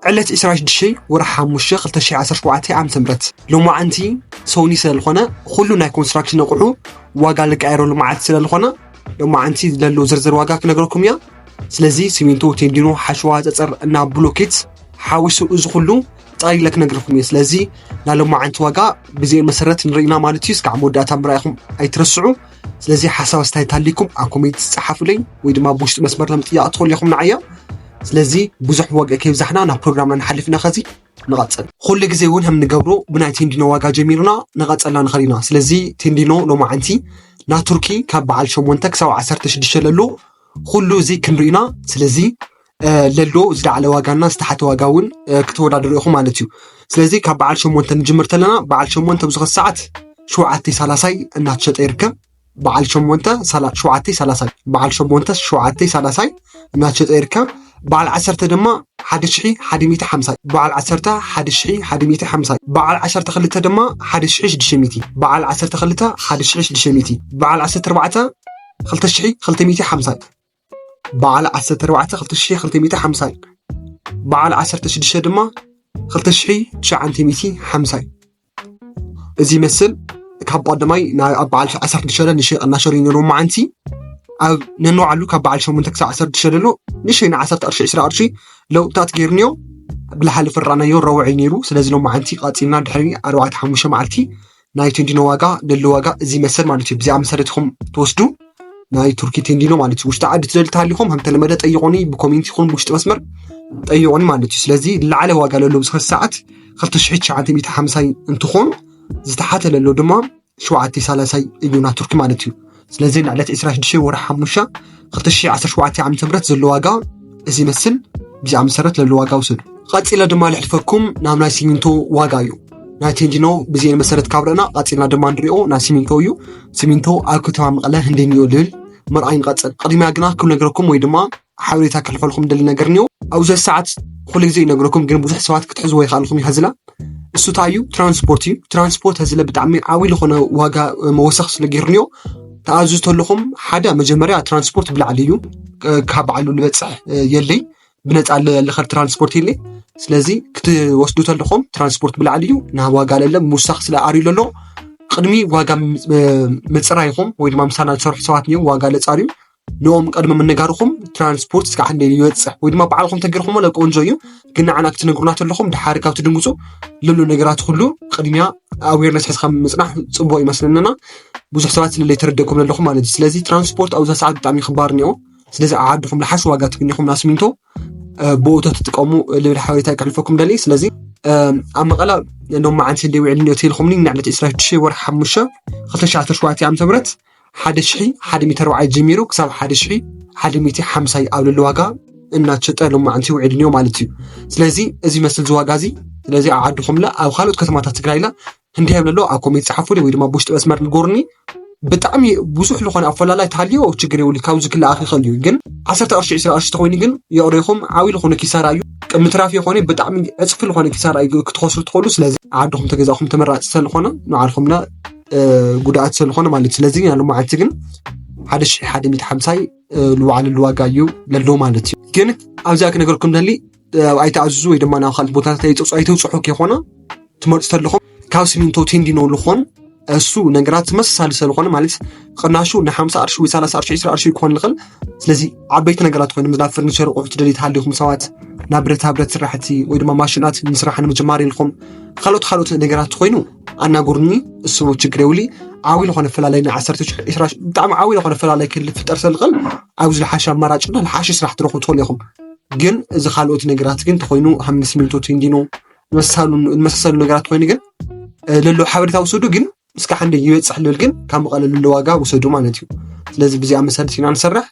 ዕለት ዕስራን ሽዱሽተን ወርሒ ሓሙሽተ ክልተ ሽሕን ዓሰርተ ሸውዓተን ዓመተ ምህረት ሎማዓንቲ ሶኒ ስለ ዝኾነ፣ ኩሉ ናይ ኮንስትራክሽን ኣቑሑ ዋጋ ዝቀያየረሉ መዓልቲ ስለ ዝኾነ፣ ሎማዓንቲ ዘሎ ዝርዝር ዋጋ ክነግረኩም እያ። ስለዚ ሲሚንቶ፣ ቴንዲኖ፣ ሓሸዋ፣ ጸጸር እና ብሎኬት ሓዊሱ እዚ ኩሉ ጠቕሊለ ክነግረኩም እየ። ስለዚ ናይ ሎማዓንቲ ዋጋ ብዚኤ መሰረት ንርኢና ማለት እዩ። እስካዕ መወዳእታ ምርኣይኩም ኣይትረስዑ። ስለዚ ሓሳብ ኣስተያየት ሃልይኩም ኣብ ኮሜንት ጸሓፉለይ ወይ ድማ ብውሽጢ መስመር ንምጥያቕ ትኽእሉ ኢኹም ንዓያ። ስለዚ ብዙሕ ወግዒ ከይብዛሕና ናብ ፕሮግራምና ንሓልፍና። ከዚ ንቐጽል። ኩሉ ግዜ እውን ከም ንገብሮ ብናይ ቴንዲኖ ዋጋ ጀሚርና ንቐጸልና ንኸድ ኢና። ስለዚ ቴንዲኖ ሎማዓንቲ ናብ ቱርኪ ካብ በዓል ሸሞንተ ክሳብ ዓሰርተ ሽዱሽተ ለሎ ኩሉ እዚ ክንርኢና። ስለዚ ለሎ ዝለዓለ ዋጋና ዝተሓተ ዋጋ እውን ክትወዳደሩ ኢኹም ማለት እዩ። ስለዚ ካብ በዓል ሸሞንተ ንጅምር ተለና፣ በዓል ሸሞንተ ኣብዚ ሰዓት ሸውዓተ ሰላሳይ እናተሸጠ ይርከብ። በዓል ሸሞንተ ሸውዓተ ሰላሳይ፣ በዓል ሸሞንተ ሸውዓተ ሰላሳይ እናተሸጠ ይርከብ። በዓል ዓሰርተ ድማ ሓደ ሽሕ ሓደ ሚእቲ ሓምሳይ፣ በዓል ዓሰርተ ሓደ ሽሕ ሓደ ሚእቲ ሓምሳይ፣ በዓል ዓሰርተ ክልተ ድማ ሓደ ሽሕ ሽዱሽተ ሚእቲ፣ በዓል ዓሰርተ ክልተ ሓደ ሽሕ ሽዱሽተ ሚእቲ፣ በዓል ዓሰርተ ኣርባዕተ ክልተ ሽሕ ክልተ ሚእቲ ሓምሳይ፣ በዓል ዓሰርተ ኣርባዕተ ክልተ ሽሕ ክልተ ሚእቲ ሓምሳይ፣ በዓል ዓሰርተ ሽዱሽተ ድማ ክልተ ሽሕ ትሽዓተ ሚእቲ ሓምሳይ። እዚ ይመስል። ካብ ቀዳማይ ናብ በዓል ዓሰርተ ሽዱሽተ ንሸ እናሸሩ ነይሩ መዓንቲ ኣብ ነንባዕሉ ካብ በዓል ሸሞንተ ክሳብ ዓሰርተ ሽዱሽተ ኣሎ ንሸይ ን ዓሰርተ ቅርሺ ዕስራ ቅርሺ ለውጥታት ገይሩ ነዮ። ብዝሓለፈ ራእናዮ ረውዒ ነይሩ። ስለዚ ሎማዓንቲ ቀፂልና ድሕሪ ኣርባዕተ ሓሙሽተ መዓልቲ ናይ ቴንዲኖ ዋጋ ደሎ ዋጋ እዚ ይመስል ማለት እዩ። ብዚኣ መሰረት ኢኹም ትወስዱ ናይ ቱርኪ ቴንዲኖ ማለት እዩ። ውሽጢ ዓዲ ትደሊ ተሃሊኹም ከም ተለመደ ጠይቆኒ፣ ብኮሜንት ይኹን ብውሽጢ መስመር ጠይቆኒ ማለት እዩ። ስለዚ ዝለዓለ ዋጋ ለሎ ኣብዚ ሰዓት ክልተ ሽሕ ትሽዓተ ሚእቲ ሓምሳይ እንትኾን፣ ዝተሓተ ለሎ ድማ ሸውዓተ ሰላሳይ እዩ ናብ ቱርኪ ማለት እዩ። ስለዚ ንዕለት ዕስራን ሽዱሽተን ወርሒ ሓሙሽተ ክልተ ሽሕ ዓሰርተ ሸውዓተ ዓመተ ምህረት ዘሎ ዋጋ እዚ ይመስል። ብዚኣ መሰረት ለሎ ዋጋ ውሰዱ። ቀፂለ ድማ ልሕልፈኩም ናብ ናይ ሲሚንቶ ዋጋ እዩ። ናይ ቴንዲኖ ብዚኤን መሰረት ካብ ረእና፣ ቀፂልና ድማ ንሪኦ ናይ ሲሚንቶ እዩ። ሲሚንቶ ኣብ ከተማ መቐለ ህንደይ እኒኦ ልብል ምርኣይ ንቐፅል። ቅድሚያ ግና ክነግረኩም ወይ ድማ ሓበሬታ ክሕልፈልኩም ደሊ ነገር እኒኦ። ኣብዚ ሰዓት ኩሉ ግዜ ይነግረኩም፣ ግን ብዙሕ ሰባት ክትሕዝዎ ይኽኣልኩም እዩ። ሀዝላ እሱ እንታይ እዩ? ትራንስፖርት እዩ። ትራንስፖርት ሀዝለ ብጣዕሚ ዓብዪ ዝኾነ ዋጋ መወሰኽ ስለ ገይሩ እኒኦ። ተኣዝዙ ተለኹም ሓደ መጀመርያ ትራንስፖርት ብላዕሊ እዩ። ካብ ባዕሉ ልበፅሕ የለይ፣ ብነፃ ልኸድ ትራንስፖርት የለይ። ስለዚ ክትወስዱ ተለኹም ትራንስፖርት ብላዕሊ እዩ። ናብ ዋጋ ለለ ምውሳኽ ስለ ኣርዩ ለሎ ቅድሚ ዋጋ ምፅራይኹም ወይ ድማ ምሳና ዝሰርሑ ሰባት እዮም ዋጋ ለፃርዩ ንኦም ቅድሚ ምንጋርኹም ትራንስፖርት እስካዕ ክንደይ ይበፅሕ ወይ ድማ ባዕልኹም ተገርኹሞ ለቆንጆ እዩ። ግን ንዓና ክትነግሩና ተለኹም ድሓር ካብ ትድንግፁ ለሎ ነገራት ኩሉ ቅድሚያ ኣዌርነስ ሒዝካ ምፅናሕ ፅቡቅ ይመስለንና። ብዙሕ ሰባት ስለለይ ተረደኩም ዘለኹም ማለት እዩ። ስለዚ ትራንስፖርት ኣብዛ ሰዓት ብጣዕሚ ክባር እኒኦ። ስለዚ ኣብ ዓድኹም ልሓሽ ዋጋ ትግኒኹም ናብ ሲሚንቶ ብኡ ተትጥቀሙ ልብል ሓበሬታ ክሕልፈኩም ደሊ። ስለዚ ኣብ መቐላ ሎም መዓልቲ እንደ ውዕል እኒኦ ተልኹምኒ ንዕለት ዕስራን ሽዱሽተ ወርሒ ሓሙሽተ ክልተ ሽሕ ዓሰርተ ሸውዓተ ዓመተ ምህረት ሓደ ሽሕ ሓደ ሚእቲ ኣርባዕተ ጀሚሩ ክሳብ ሓደ ሽሕ ሓደ ሚእቲ ሓምሳይ ኣብ ልዕሊ ዋጋ እናተሸጠ ሎም መዓልቲ ውዕል እኒኦ ማለት እዩ። ስለዚ እዚ መስል ዝዋጋ እዚ ስለዚ ኣብ ዓድኹም ላ ኣብ ካልኦት ከተማታት ትግራይ ላ እንዲህ ብለሎ ኣብ ኮሜንት ጸሓፉ ወይ ድማ ብውሽጢ መስመር ንጎርኒ። ብጣዕሚ ብዙሕ ዝኾነ ኣፈላላይ ተሃልዮ ችግር የብሉ፣ ካብዚ ክለኣኽ ይኽእል እዩ። ግን ዓሰርተ ቅርሺ ዕስራ ቅርሺ ተኾይኑ ግን የቕሬኹም ዓብዪ ዝኾነ ኪሳራ እዩ። ምትራፍ የኾነ ብጣዕሚ ዕፅፊ ዝኾነ ኪሳራ እዩ ክትኸስሩ ትኽእሉ። ስለዚ ዓድኹም ተገዛእኹም ተመራፂ ስለዝኾነ ንዓልኹምና ጉድኣት ስለዝኾነ ማለት እዩ። ስለዚ ናይ ሎማዓንቲ ግን ሓደ ሽሕ ሓደ ሚእቲ ሓምሳይ ልዋዕለሉ ዋጋ እዩ ለሎ ማለት እዩ። ግን ኣብዚኣ ክነገርኩም ደሊ ኣይተኣዝዙ ወይ ድማ ናብ ካልእ ቦታታት ኣይተውፅሑ ከይኾነ ትመርፁ ተለኹም ካብ ሲሚንቶ ቴንዲኖ ልኾን እሱ ነገራት ተመሳሳሊ ስለዝኾነ ማለት ቅናሹ ንሓምሳ ቅርሺ ወይ ሰላሳ ቅርሺ ዕስራ ቅርሺ ክኾን ይኽእል። ስለዚ ዓበይቲ ነገራት ኮይኑ ናብ ፈርኒቸር ኣቑሑት ደልዩ ተሃሊኹም ሰባት ናብ ብረታ ብረት ስራሕቲ ወይ ድማ ማሽናት ንስራሕ ንምጅማር ኢልኩም ካልኦት ካልኦት ነገራት ኮይኑ ኣናጉርኒ እሱ ችግር የብሉ። ዓብዪ ዝኾነ ፈላለይ ናይ ዓሰርተ ሽሕ ዕስራ ሽሕ ብጣዕሚ ዓብዪ ዝኾነ ፈላለይ ክፍጠር ስለዝኽእል ኣብዚ ዝሓሸ ኣማራጭ እና ዝሓሸ ስራሕ ትረኽቡ ትኽእሉ ኢኹም። ግን እዚ ካልኦት ነገራት ግን ተኾይኑ ከም ንስሚንቶ ቴንዲኖ ዝመሳሰሉ ነገራት ኮይኑ ግን ለሎ ሓበሬታ ውሰዱ። ግን እስካዕ ክንደይ ይበፅሕ ልብል ግን ካብ መቐለ ለሎ ዋጋ ውሰዱ ማለት እዩ። ስለዚ ብዚኣ መሰረት ኢና ንሰርሕ።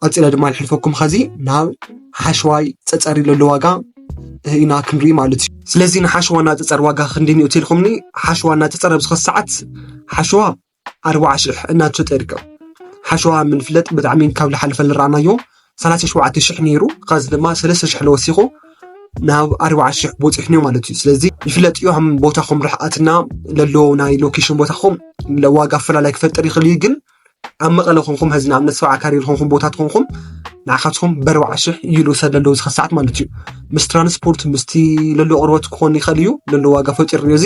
ቀፂለ ድማ ልሕልፈኩም ኸዚ ናብ ሓሸዋይ ፀፀሪ ለሎ ዋጋ ኢና ክንርኢ ማለት እዩ። ስለዚ ንሓሸዋና ፀፀር ዋጋ ክንደይ እኒኦ ተልኩምኒ ሓሸዋና ፀፀር ኣብዚ ኸዚ ሰዓት ሓሸዋ ኣርባዓ ሽሕ እናተሸጠ ይርከብ። ሓሸዋ ምንፍለጥ ብጣዕሚ ካብ ዝሓለፈ ዝረኣናዮ ሰላሳ ሸውዓተ ሽሕ ነይሩ። ኸዚ ድማ ሰለስተ ሽሕ ለወሲኹ ናብ ኣርባዓ ሽሕ ቦፂሕንዮ ማለት እዩ። ስለዚ ይፍለጥ እዩ ከም ቦታኹም ርሕቐትና ለሎ ናይ ሎኬሽን ቦታኹም ዋጋ ኣፈላላይ ክፈጥር ይኽእል እዩ። ግን ኣብ መቐለ ኮንኩም፣ ሕዚ ንኣብነት ሰብዓ ካሬ ዝኾንኩም ቦታ ትኾንኩም፣ ንዓኻትኩም በርባዓ ሽሕ እዩ ልውሰድ ለለዉ ዝኸ ሰዓት ማለት እዩ። ምስ ትራንስፖርት ምስቲ ለሎ ቅርበት ክኾን ይኽእል እዩ፣ ለሎ ዋጋ ፈጢሩ እዩ። እዚ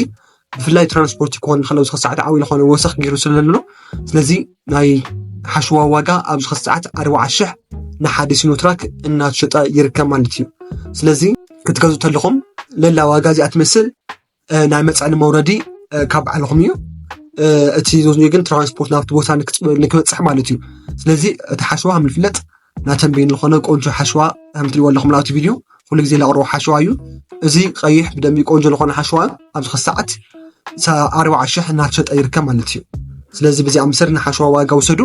ብፍላይ ትራንስፖርት ክኾን ይኽእል፣ ኣብዚ ሰዓት ዓብይ ዝኾነ ወሰኽ ገይሩ ስለ ዘሎ፣ ስለዚ ናይ ሓሸዋ ዋጋ ኣብዚ ሰዓት ኣርባዓ ሽሕ ንሓደ ሲኖትራክ እናተሸጠ ይርከብ ማለት እዩ። ስለዚ ክትገዙ ተለኹም ለላ ዋጋ እዚኣ ትመስል፣ እ፣ ናይ መፅዕኒ መውረዲ፣ እ፣ ካብ ባዕልኹም እዩ። እ፣ እቲ ዞዝኒ ግን ትራንስፖርት ናብቲ ቦታ ንክፅ-፣ ንክበፅሕ ማለት እዩ። ስለዚ እቲ ሓሸዋ ከም ዝፍለጥ ናተን በይኑ ዝኾነ ቆንጆ ሓሸዋ ከም ትሪእዎ ኣለኹም ናብቲ ቪድዮ ኩሉ ግዜ ላቕርቦ ሓሸዋ እዩ። እዚ ቀይሕ ብደንቢ ቆንጆ ዝኾነ ሓሸዋ ኣብዚ ሰዓት ኣርባዓ ሽሕ እናተሸጠ ይርከብ ማለት እዩ። ስለዚ ብዚኣ መሰረት ንሓሸዋ ዋጋ ውሰዱ።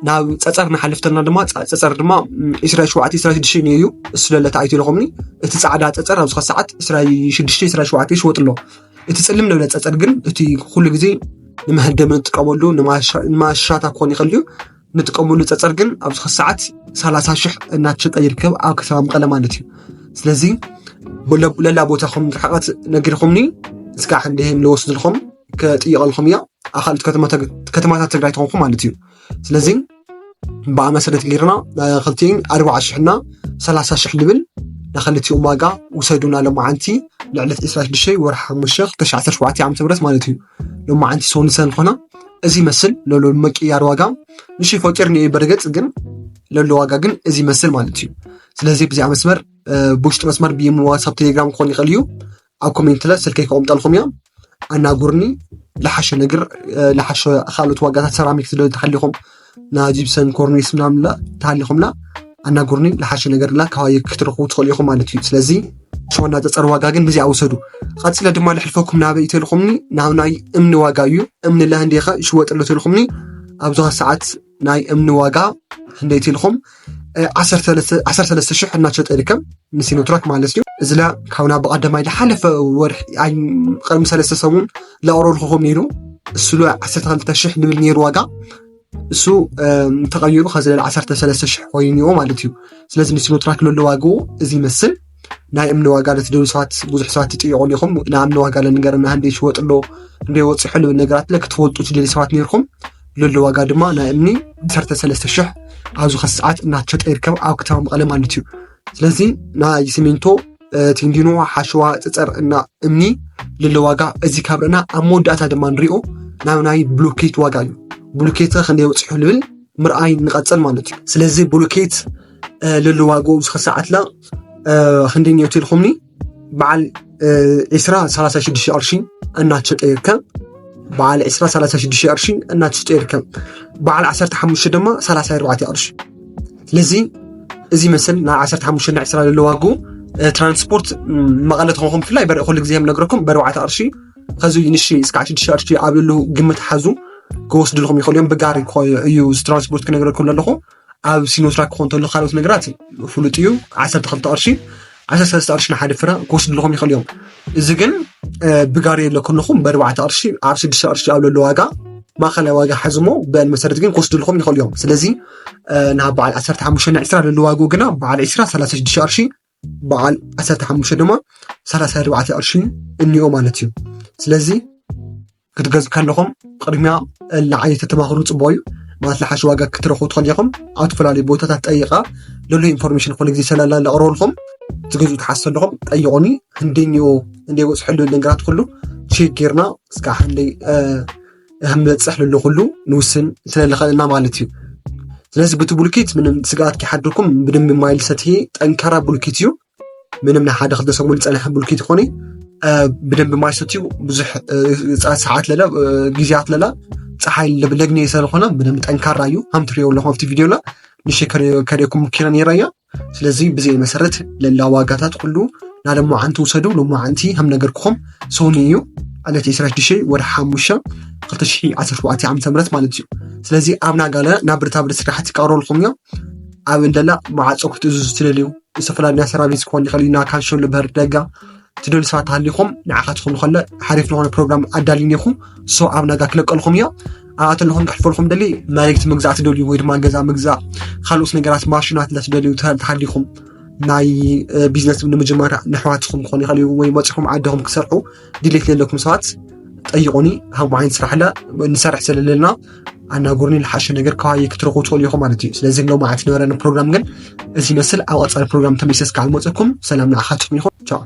ናብ ፀፀር ንሓልፍተና ድማ፣ ፀ-፣ ፀፀር ድማ፣ ም፣ ዕስራ ሸውዓተ፣ ዕስራ ሽዱሽተ እዩ። እሱ ለለ ተኣይቱ ኢልኹምኒ። እቲ ፃዕዳ ፀፀር ኣብዚ ሰዓት ዕስራ ሽዱሽተ፣ ዕስራ ሸውዓተ ይሽወጥ ኣሎ። እቲ ፅልም ለለ ፀፀር ግን እቲ ኩሉ ግዜ ንመሀደሚ ንጥቀመሉ፣ ንማሻ-፣ ንማሻታ ክኾን ይኽእል እዩ። ንጥቀመሉ ፀፀር ግን ኣብዚ ሰዓት ሰላሳ ሽሕ እናተሸጠ ይርከብ ኣብ ከተማ መቐለ ማለት እዩ። ስለዚ ለላ ቦታኹም ርሕቐት ነጊርኹምኒ፣ እስካዕ ክንደይ ንወስድልኹም ክጥይቐልኩም እያ። ኣብ ካልኦት ከተማታት፣ ከተማታት ትግራይ ትኾንኩም ማለት እዩ። ስለዚ ብኣመሰረት ገይርና፣ እ፣ ክልቲኤን ኣርባዓ ሽሕ እና ሰላሳ ሽሕ ልብል ንክልቲኦም ዋጋ ውሰዱና። ሎማዓንቲ ልዕለት ዕስራ ሽዱሽተ ወርሒ ሓሙሽተ ክልተ ሽሕ ዓሰርተ ሸውዓተ ዓመተ ምህረት ማለት እዩ። ሎማዓንቲ ሰውኒ ሰን ዝኾና እዚ ይመስል ለሎ ምቅያር ዋጋ ንሽ ፈጢርኒ እዩ በርገጽ ግን ለሎ ዋጋ ግን እዚ ይመስል ማለት እዩ። ስለዚ ብዚኣ መስመር፣ እ፣ ብውሽጢ መስመር ብኢሞ ዋትሳፕ ቴሌግራም ክኾን ይኽእል እዩ። ኣብ ኮሜንት ለ ስልከይ ከቐምጠልኩም እያ። ኣናጉርኒ። ለሓሸ ነገር፣ እ፣ ለሓሸ ካልኦት ዋጋታት ሰራሚክ ዝደሊ ተሃሊኹም፣ ና ጂፕሰን ኮርኒስ ምናምን ላ ተሃሊኹም ላ ኣናጉርኒ። ለሓሸ ነገር ላ ከባቢ ክትረኽቡ ትኽእሉ ኢኹም ማለት እዩ። ስለዚ ሸወና ፀፀር ዋጋ ግን ብዚኣ ውሰዱ። ቀፂለ ድማ ልሕልፈኩም ናበይ ተልኹምኒ፣ ናብ ናይ እምኒ ዋጋ እዩ። እምኒ ላ እንዴኻ ይሽወጥ ኣሎ ተልኹምኒ። ኣብዚ ሰዓት ናይ እምኒ ዋጋ ክንደይ ተልኹም? እ፣ ዓሰርተ ሰለስተ፣ ዓሰርተ ሰለስተ ሽሕ እናተሸጠ ይርከብ። ንሲኖትራክ ማለት እዩ። እዚ ላ ካብና ብቐደማይ ዝሓለፈ ወርሒ፣ ኣይ፣ ቅድሚ ሰለስተ ሰሙን ላቕረብኩኹም ነይሩ። እሱ ለ ዓሰርተ ክልተ ሽሕ ንብል ነይሩ ዋጋ። እሱ፣ እም፣ ተቐይሩ ከዚ ልዕሊ ዓሰርተ ሰለስተ ሽሕ ኮይኑ እኒኦ ማለት እዩ። ስለዚ ንሲኖትራክ ለሎ ዋግኡ እዚ ይመስል። ናይ እምኒ ዋጋ ለትደልዩ ሰባት፣ ብዙሕ ሰባት ትጥይቑ ኢኹም። ናይ እምኒ ዋጋ ለንገረና፣ ህንደይ ይሽወጥ ኣሎ፣ ህንደይ ወፂሑ ልብል ነገራት ለ ክትፈልጡ ትደልዩ ሰባት ነይርኩም። ለሎ ዋጋ ድማ ናይ እምኒ ዓሰርተ ሰለስተ ሽሕ ኣብዚ ከሰዓት እናተሸጠ ይርከብ ኣብ ከተማ መቐለ ማለት እዩ። ስለዚ ናይ ሲሚንቶ፣ እ፣ ቴንዲኖ፣ ሓሸዋ፣ ፀፀር እና እምኒ ለሎ ዋጋ እዚ ካብ ርኢና ኣብ መወዳእታ ድማ ንሪኦ ናብ ናይ ብሎኬት ዋጋ እዩ። ብሎኬት ክንደይ ወፂሑ ልብል ምርኣይ ንቐፅል ማለት እዩ። ስለዚ ብሎኬት፣ እ፣ ለሎ ዋግኡ ኣብዚ ከሰዓት ላ፣ እ፣ ክንደይ እኒኦ ተልኹምኒ? በዓል፣ እ፣ ዕስራ ሰላሳ ሽዱሽተ ቅርሺ እናተሸጠ ይርከብ። በዓል ዕስራ ሰላሳ ሽዱሽተ ቅርሺ እናተሸጠ ይርከብ። በዓል ዓሰርተ ሓሙሽተ ድማ ሰላሳ ኣርባዕተ ቅርሺ። ስለዚ እዚ መስል ናይ ዓሰርተ ሓሙሽተ እና ዕስራ ለሎ ዋግኡ፣ እ፣ ትራንስፖርት፣ ም፣ መቐለ ተኾንኩም ብፍላይ በር-፣ ኩሉ ግዜ ከም ነግረኩም በርባዕተ ቅርሺ ከዚ ንሺ እስካዕ ሽዱሽተ ቅርሺ ኣብ ለሎ ግምት ሓዙ ክወስድልኩም ይኽእሉ እዮም። ብጋሪ ኮ-፣ እዩ እዚ ትራንስፖርት ክነግረኩም ዘለኹ። ኣብ ሲኖትራክ ክኾን ተሎ ካልኦት ነገራት ፍሉጥ እዩ። ዓሰርተ ክልተ ቅርሺ፣ ዓሰርተ ሰለስተ ቅርሺ ንሓደ ፍረ ክወስድልኩም ይኽእሉ እዮም። እዚ ግን፣ እ፣ ብጋሪ የለ ከለኹም በርባዕተ ቅርሺ ኣብ ሽዱሽተ ቅርሺ ኣብ ለሎ ዋጋ ማእኸላይ ዋጋ ሓዝሞ ብአን መሰረት ግን ክወስድልኩም ይኽእሉ እዮም። ስለዚ፣ እ፣ ናብ በዓል ዓሰርተ ሓሙሽተ እና ዕስራ ለሎ ዋግኡ ግና በዓል ዕስራ ሰላሳ ሽዱሽተ ቅርሺ፣ በዓል ዓሰርተ ሓሙሽተ ድማ ሰላሳ ኣርባዕተ ቅርሺ እኒኦ ማለት እዩ። ስለዚ ክትገዝ ከለኹም ቅድሚያ ላዕሊ ተተማኽሩ ጽቡቕ እዩ። ማለት ለሓሽ ዋጋ ክትረኽቡ ትኽእሉ ኢኹም። ኣብ ዝተፈላለዩ ቦታታት ጠይቓ ለሎ ኢንፎርሜሽን ኩሉ ግዜ ሰላላ ለቕርበልኩም። ትገዝኡ ትሓስቡ ኣለኹም ጠይቑኒ። ህንደይ እኒኦ፣ ህንደይ በጽሑ ለሎ ነገራት ኩሉ ቼክ ጌርና እስካዕ ህንደይ፣ እ፣ ከም ዝበጽሕ ለሎ ኩሉ ንውስን ስለ ልኽእልና ማለት እዩ። ስለዚ ብቲ ቡልኬት ምንም ስግኣት ከይሓድርኩም ብደንቢ ማይ ልሰትየ ጠንካራ ቡልኬት እዩ። ምንም ናይ ሓደ ክልተ ሰሙን ዝጸንሐ ቡልኬት ይኾነ፣ እ፣ ብደንቢ ማይ ሰትዩ ብዙሕ፣ እ፣ ጸ-፣ ሰዓት ለለ፣ እ፣ ግዜያት ለለ ጸሓይ ለብ-፣ ለግነ ስለ ዝኾነ ብደንቢ ጠንካራ እዩ። ከም ትሪኦ ኣለኹም ኣብቲ ቪድዮ ላ ንሸ ከደ-፣ ከደኩም ኪረ ነይረ እያ። ስለዚ ብዚ መሰረት ለላ ዋጋታት ኩሉ ናለማዓንቲ ውሰዱ። ሎማዓንቲ ከም ነገርኩኹም ሶኒ እዩ። ዕለት ዕስራ ሽዱሽተ ወርሒ ሓሙሽተ ክልተ ሽሕ ዓሰርተ ሸውዓተ ዓመተ ምህረት ማለት እዩ። ስለዚ ኣብ ናጋለ ናብ ብረታ ብረት ስራሕቲ ይቀርበልኩም እዮም። ኣብ እንደላ ማዕጾ ክትእዝዙ ትደልዩ፣ ዝተፈላለዩ ናይ ሰራቪስ ክኾን ይኽእል እዩ፣ ናይ ካንሾሎ በህር ደጋ ትደልዩ ሰባት ተሃሊኹም ንዓኻትኩም ዝኾነ ሓሪፍ ዝኾነ ፕሮግራም ኣዳሊኒኹም ሶ ኣብ ናጋ ክለቀልኩም እዮ። ኣብኣ ተለኹም ክሕልፈልኩም ደሊ መሬት ምግዛእ ትደልዩ ወይ ድማ ገዛ ምግዛእ፣ ካልኦት ነገራት ማሽናት ለትደልዩ ተ-፣ ተሃሊኹም ናይ፣ እ፣ ቢዝነስ ንምጅማር ንኣሕዋትኩም ክኾን ይኽእል እዩ ወይ መፂኹም ዓድኹም ክሰርሑ ድሌት ዘለኩም ሰባት ጠይቁኒ። ሃምቦ ዓይነት ስራሕ ኣላ ንሰርሕ ስለለና ኣናግሩኒ። ዝሓሸ ነገር ከባቢ ክትረኽቡ ትኽእሉ ኢኹም ማለት እዩ። ስለዚ ሎም መዓልቲ ነበረና ፕሮግራም ግን እዚ ይመስል። ኣብ ቀፃሊ ፕሮግራም ተመልሰ እስካብ ዝመፀኩም ሰላም ንዓኻትኩም ይኹን። ቻው።